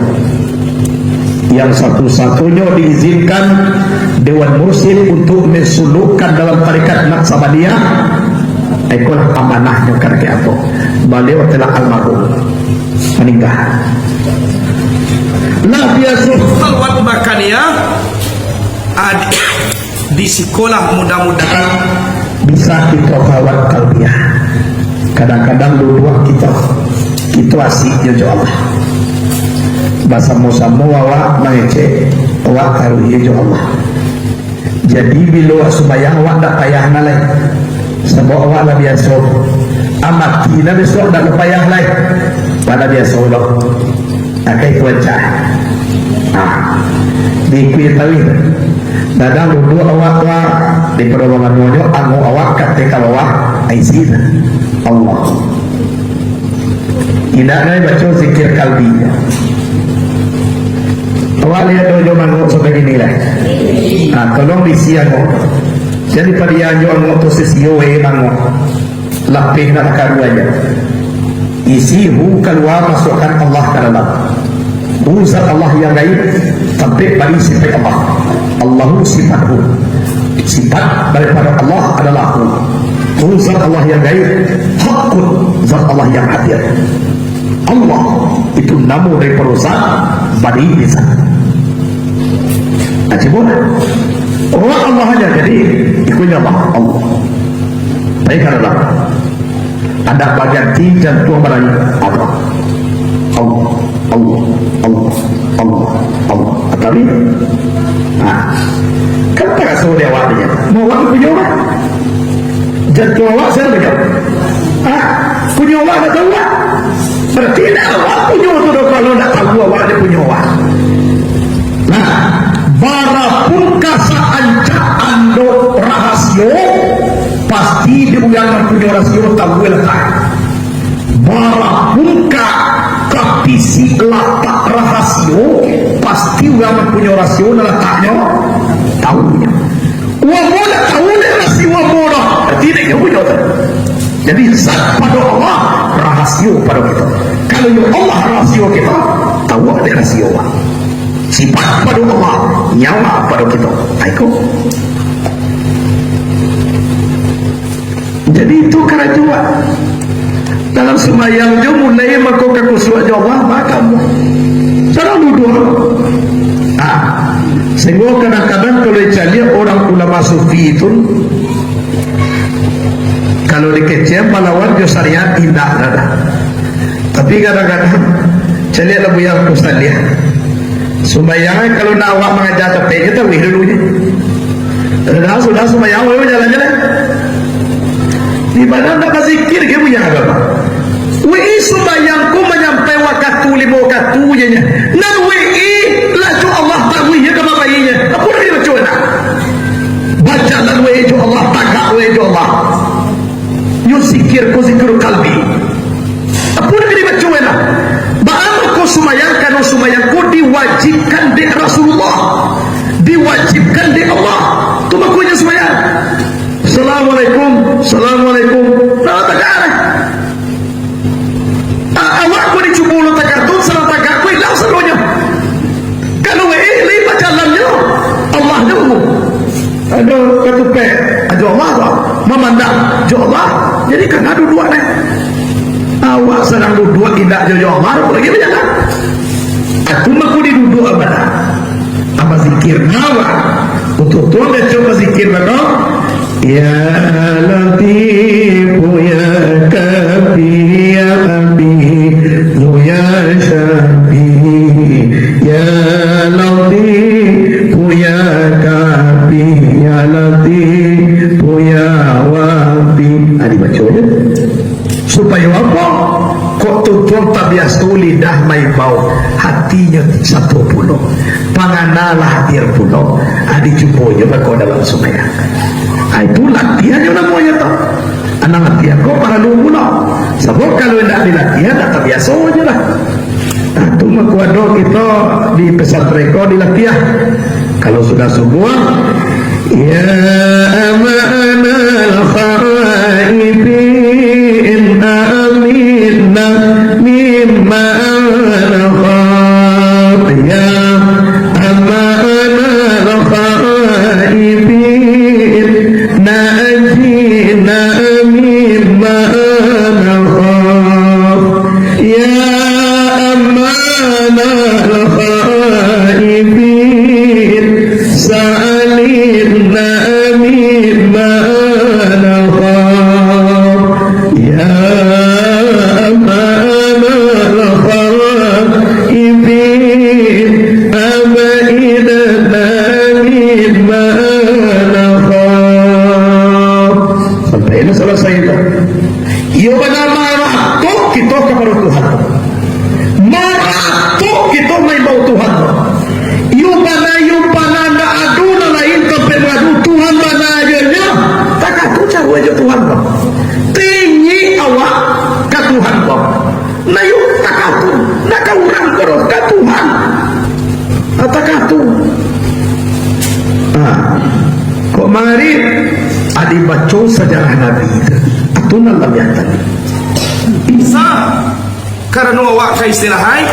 Yang satu-satunyo diizinkan Dewan Mursyid untuk mensulukkan dalam tarekat Naksabandiah, ikolah amanahnyo kabake ambo. Baliau telah almarhum, maningga. Lah biaso khalwat makaniah, ad-, di sikolah, mudah-mudahan bisa kito khalwat kalbiah. Kadang-kadang duduak kito, kito asik jo, jo Allah. Basamo-samo awak mangecek, awak taruih jo Allah. Jadi, bilo awak sumbayang, awak ndak payah na lai. Sabab awak lah biaso. Amati na bisuak, ndak payah lai. Awak lah biaso lo. Akai cuaca. Nah, di kuih tawih. Dadang duduak awak tu, di perumahan nyo, angok awak katek ka bawah, aisi. Allah. Indak lai baco zikir kalbi. Awak liek doh jo mangok sampai kini lah. Ha, tolong diisi angok. Jadi padian jo angok tu sisio we mangok. Lapeh nak takaru aja. Isi hu kalua, masuakkan Allah ka dalam. Hu zat Allah yang gaib, tampek bari sifat Allah. Allahu sifat hu. Sifat daripada Allah adalah hu. Hu zat Allah yang gaib, hakun zat Allah yang hadir. Allah itu namo daripada zat, bari di zat. Nah, cubo. Orang Allah aja jadi, ikunya Allah. Allah. Baik, adalah. Anda baganti jantuang barani. Allah. Allah. Allah. Allah. Allah. Tapi, nah, kan taraso di awak ni. Mau awak punyo awak. Jantuang awak sia punyo? Ah, punyo awak, ndak tahu awak. Berarti ndak awak punyo tu doh, kalau ndak tahu awak ndak punyo awak. Nah, barapun ka saancak ando rahasio, pasti di urang nan punyo rahasio tahu latak. Barapun ka, ka pisik latak rahasio, pasti urang nan punyo rahasio nan lataknyo tahu nyo. Wah, ambo ndak tahu dek rahasio ambo doh. Jadi, dek nyo punyo tu. Jadi, zat pado Allah, rahasio pado kito. Kalau nyo Allah rahasio kito, tahu dek rahasio Allah. Sifat pado Allah, nyawa pado kito. Nah, iko. Jadi, itu karajo awak. Dalam sumbayang jo mulai mako ka kusuak jo Allah, makam. Sadang duduak. Ah, sehingga kadang-kadang kalau dicaliak orang ulama sufi itu, kalau dikecekan malawan jo syariat, indak doh. Tapi kadang-kadang, caliaklah Buya Ustaz Liah. Sumbayang, kalau nak awak mangaja capek, nyo taruih dulu nyo. Sudah, sudah sumbayang, awak bajalan-jalan. Di badan ndak bazikir, ge Buya agama. Wei sumbayang ko manyampai wakatu, limo wakatu je nyo. Nan wei lah jo Allah taruih je ka babainyo. Apo nan dibaco nak? Bajalan wei jo Allah, tagak wei jo Allah. Yo zikir ko zikir kalbi. Apo nan dibaco lah? Baa mako sumbayang, karano sumbayang ko diwajibkan dek Rasulullah, diwajibkan dek Allah. Tu makonyo sumbayang. Assalamualaikum, assalamualaikum. Lah tagak lah. A-, awak ko dicubo lo tagak tu, salah tagak ko ilang sadonyo. Kalau wei, lai bajalannyo, Allah nyo. Ado katupek, jo Allah tu. Mamandang, jo Allah. Jadi, kana duduak neh. Awak sadang duduak indak jo, jo Allah, apo lai bajalan. Aku mako diduduak abah. Apo zikir awak? Untuk tuan baco apo zikir bako? Ya Latifu ya Kafi ya Hafizu ya Syafi, ya Latifu ya Kafi, ya Latifu ya Wafi. Ah, dibaco je. Supayo apo? Kok tuntuang tabiaso lidah maimbau, hatinyo sato pulo. Pangana lah hadir pulo. Ah, dicubo jo bako dalam sumbayang. Ah, itu latihan jo namonyo tu. Anang latihan ko paralu pulo. Sabab kalau indak dilatihan, ndak tabiaso je lah. Nah, tu mako ado kito di pesantren ko dilatiah. Kalau sudah subuah, ya amanal khaifin, aminna mimma nakhaf. Ya amanal khaifin, najjina mimma nakhaf. Ya amanal khaifin, salimna mimma nakhaf. Ya amanal khaifin, ab'idna mimma nakhaf. Sampai lah salasai tu. Iyo bana maratok kito kapado Tuhan. Maratok kito maimbau Tuhan. Iyo bana, iyo bana, ndak ado nan lain tampek mangadu, Tuhan bana ajo nyo. Takah tu caro ajo Tuhan ko. Tinggi awak ka Tuhan ko. Nah, iyo takah tu, ndak ka urang ko doh, ka Tuhan. Nah, takah tu. Ah, kok mangari, ah, dibaco sajarah Nabi tu. Tu nan labiah tadi. Bisa. Karano awak ka istilah ai,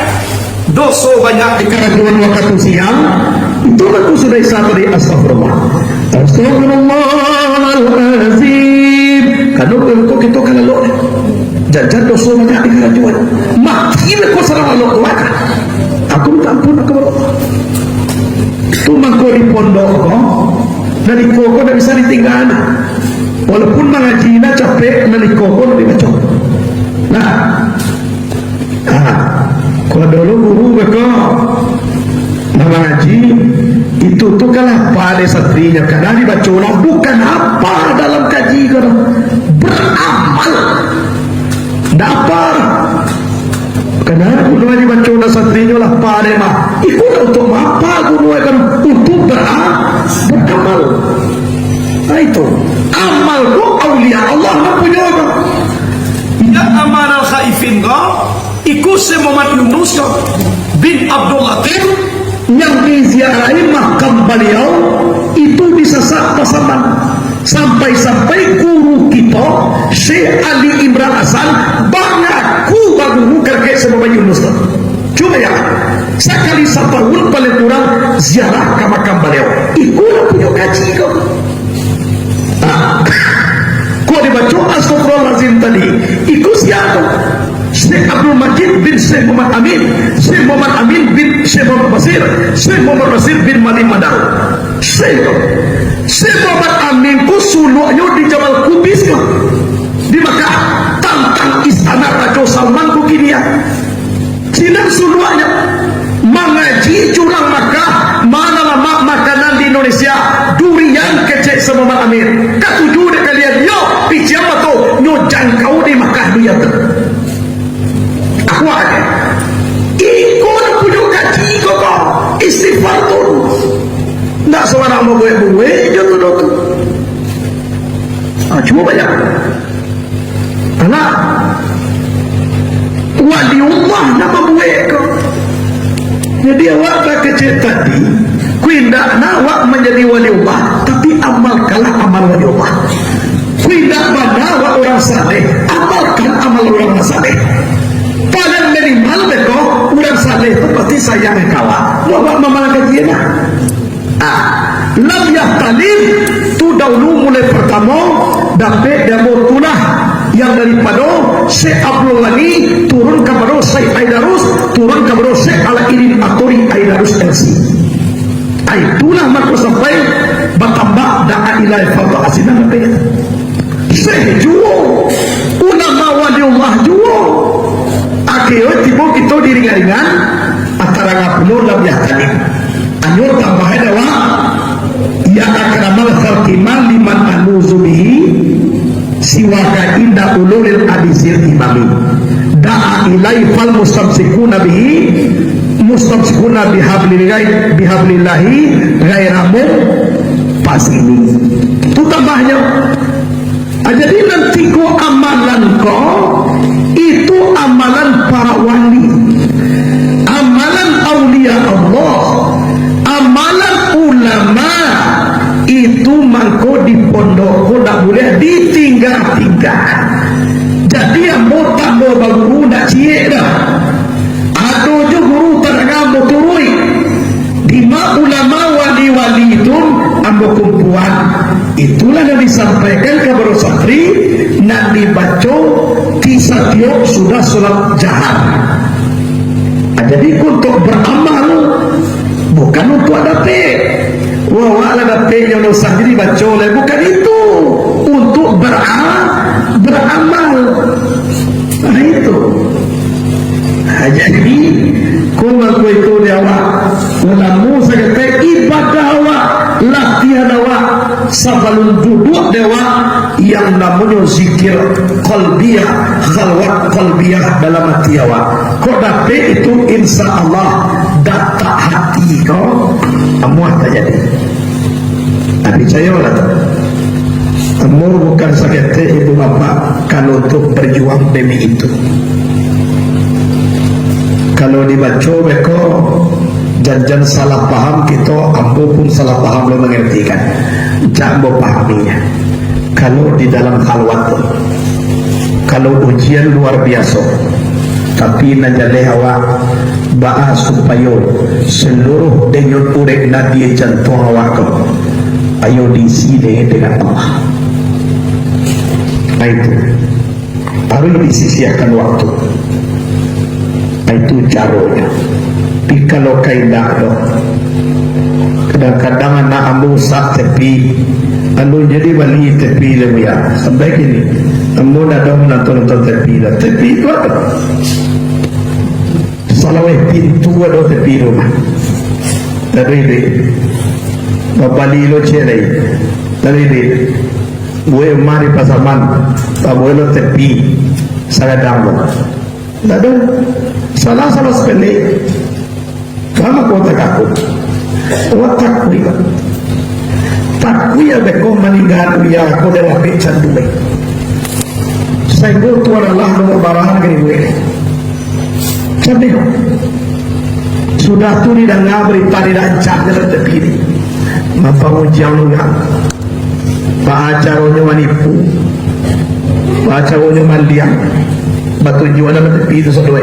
doso banyak di karajuan wakatu siang, itu aku sudah isa tadi, astagfirullah. Astagfirullahalazim. Karano kalau kok kito ka lalok, jajan doso banyak di karajuan. Mati beko sadang lalok tu, ah. Aku minta ampun, aku minta ampun. Tu mangko di pondok ko, nan iko ko ndak bisa ditinggaan. Walaupun mangaji nan capek, nan iko ko ndak dibaco. Nah, ah, ko ado lo guru beko nan mangaji, itu tu kan lah apa dek santrinyo, kadang dibaco lah, bukan apa dalam kaji ko tu. Beramal. Ndak apa. Kadang guru dibaco nan santrinyo lah apa dek mah. Iko ndak untuak mah apa guru kan, untuak bera-, beramal. Nah, itu. Amal tu aulia Allah nan punyo tu. Ya amanal khaifin ko, iko Syekh Muhammad Yunus ko bin Abdul Latif, yang diziarahi makam baliau itu di Sasak Pasaman. Sampai-sampai guru kito, Syekh Ali Imran Hasan, mangaku baguru ka Syekh Muhammad Yunus tu. Cubo ya, sakali satahun paling kurang ziarah ka makam baliau. Iko lah punyo kaji ko. Ah. Kok dibaco astagfirullahalazim tadi? Iko sia tu? Syekh Abdul Majid bin Syekh Muhammad Amin, Syekh Muhammad Amin bin Syekh Muhammad Basir, Syekh Muhammad Basir bin Malik Madar. Syekh, Syekh Muhammad Amin ko suluaknyo di Jabal Kubais ko, di Makkah, tantang istana Rajo Salman ko kini ya. Sinan suluaknyo mangaji jo urang Makkah, ma nan lamak makanan di Indonesia, durian, kecek Syekh Muhammad Amin. Katuju dek kalian, yo, pician mato, nyo jangkau di Makkah durian tu. Aku aja. Iko nan punyo kaji ko, ko. Istighfar tu. Ndak sabarang babuek-buek jo tu doh tu. Ah, cubo banyak. Alah, waliullah nan mambuek ko. Jadi awak bakecek tadi, ko indak na awak manjadi waliullah, tapi amalkanlah amal waliullah. Ko indak bana awak urang saleh, amalkan amal urang saleh. Paling minimal beko, urang saleh tu pasti sayang ka awak. Awak mamalkan dia lah. Ah, lam yahtalim tu dahulu mulai partamo dapek di ambo tulah, yang daripado Syekh Abdul Ghani turun kapado Syekh Aidarus, turun kapado Syekh Alaidin Atori Aidarus L C. Ai, itulah mako sampai batambah da'a ilai fardhu asinan dapek. Syekh juo, ulama waliullah juo. Akhirnyo tibo kito di ringan-ringan, ah, tarang pulo lam yahtalim. Anyo tambah ai dawa, ya akramal khalqi ma liman aluzu bihi siwaka inda ululil adisil imami. Da'a ilai fal mustamsikuna bihi, mustamsikuna bihablil ghair-, bihablillahi ghaira munfasili. Tu tambahnyo. Ah, jadi nan tigo amalan ko, itu amalan para wali. Oh, amalan ulama itu mangko di pondok ko ndak buliah ditingga-tingga. Jadi, ambo tambah baguru ndak ciek doh. Ado jo guru tadanga ambo turuik. Dima ulama wali-wali tu ambo kumpuan. Itulah yang disampaikan kepada santri nan dibaco di satiok sudah salat jahar. Ah, jadi, untuk beramal, bukan untuk dapek. Wah, wah lah dapeknyo lo sandiri baco lah, bukan itu. Untuk bera-, beramal. Nah, itu. Ah, jadi, ko mangko itu di awak. Ulama sagalo ibadah awak, latihan awak, sabalun duduak di awak, yang namonyo zikir qalbiyah, khalwat qalbiyah dalam hati awak. Kok dapek itu, insya Allah, datak hati ko, amuah tajadi. Tapi picayolah, ambo bukan saketek ibu bapak kalau untuk berjuang demi itu. Kalau dibaco beko, jan-jan salah paham kito, ambo pun salah paham lo mangartikan. Jak ambo pahaminya. Kalau di dalam khalwat tu, kalau ujian luar biaso, tapi nan jaleh awak, baa supayo saluruh denyut urek nadi jantuang awak tu, ayo diisi deh dengan Allah. Nah, itu. Taruih disisiahkan waktu. Itu caronyo. Tapi kalau ka indak doh, kadang-kadang anak ambo usak tepi, alun jadi bali tepi lai, Buya. Sampai kini, ambo ndak ado manonton-nonton tepi lah. Tepi tu ado. Salaweh pintu ado tepi rumah. Taruih deh. Babali lo ciek lai. Taruih deh. Buek rumah di Pasaman, tabuek lo tepi sagadang lo. Ndak ado salah, salah sapendek. Kama kota kaku. Awak takuik. Takuik abeh ko maningga dunia ko dalam pek candu. Sainggo Tuhan Allah nomor barahan ka dibuek. Candu. Sudah tu didanga barita di rancak dalam tepi ni. Mampang ujian urang. Baa caronyo manipu, baa caronyo maliang, batunjuak dalam tepi tu sadoe.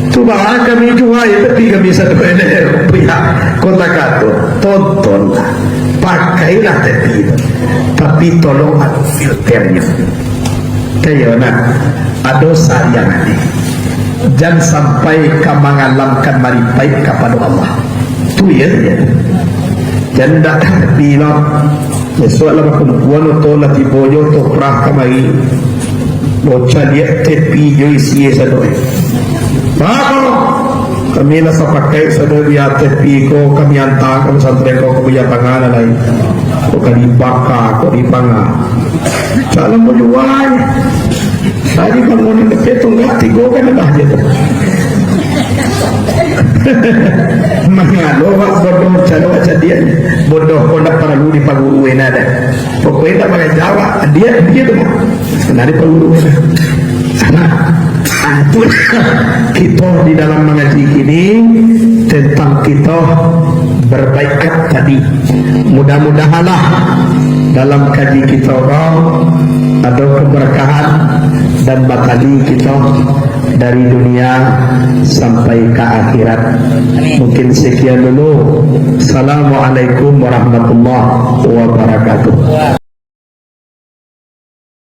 Tu baa kami jual tepi kami sadoe deh, pihak kota kato, tontonlah, pakailah tepi tu, tapi tolong ado filternyo. Kayo nah, ado sayang ati. Jan sampai ka mangalamkan maripaik kapado Allah. Tu ya. Jan dak tapi lah. Besok lah bakumpuan oto lah tibo jo oto prah kamari. Bocah liek tepi jo isi sadoe. Bako! Kami lah sapakaik sadoe biak tepi ko kami anta ka pesantren ko ka Buya Panga lai. Ko ka dibaka, ko dipanga. Salam bajuai. Tadi bangunan depe tunggak tigo kan dah je tu. Mangalo awak bodoh calo awak cadiak ni. Bodoh ko ndak paralu dipaguru ena dah. Pokoknya tak pakai jawab. Dia, dia tu mah. Nari pangulu. Nah, itu kita di dalam mengaji ini tentang kita berbaikat tadi. Mudah-mudahanlah dalam kaji kita orang ada keberkahan dan batali kita dari dunia sampai ke akhirat. Mungkin sekian dulu. Assalamualaikum warahmatullahi wabarakatuh.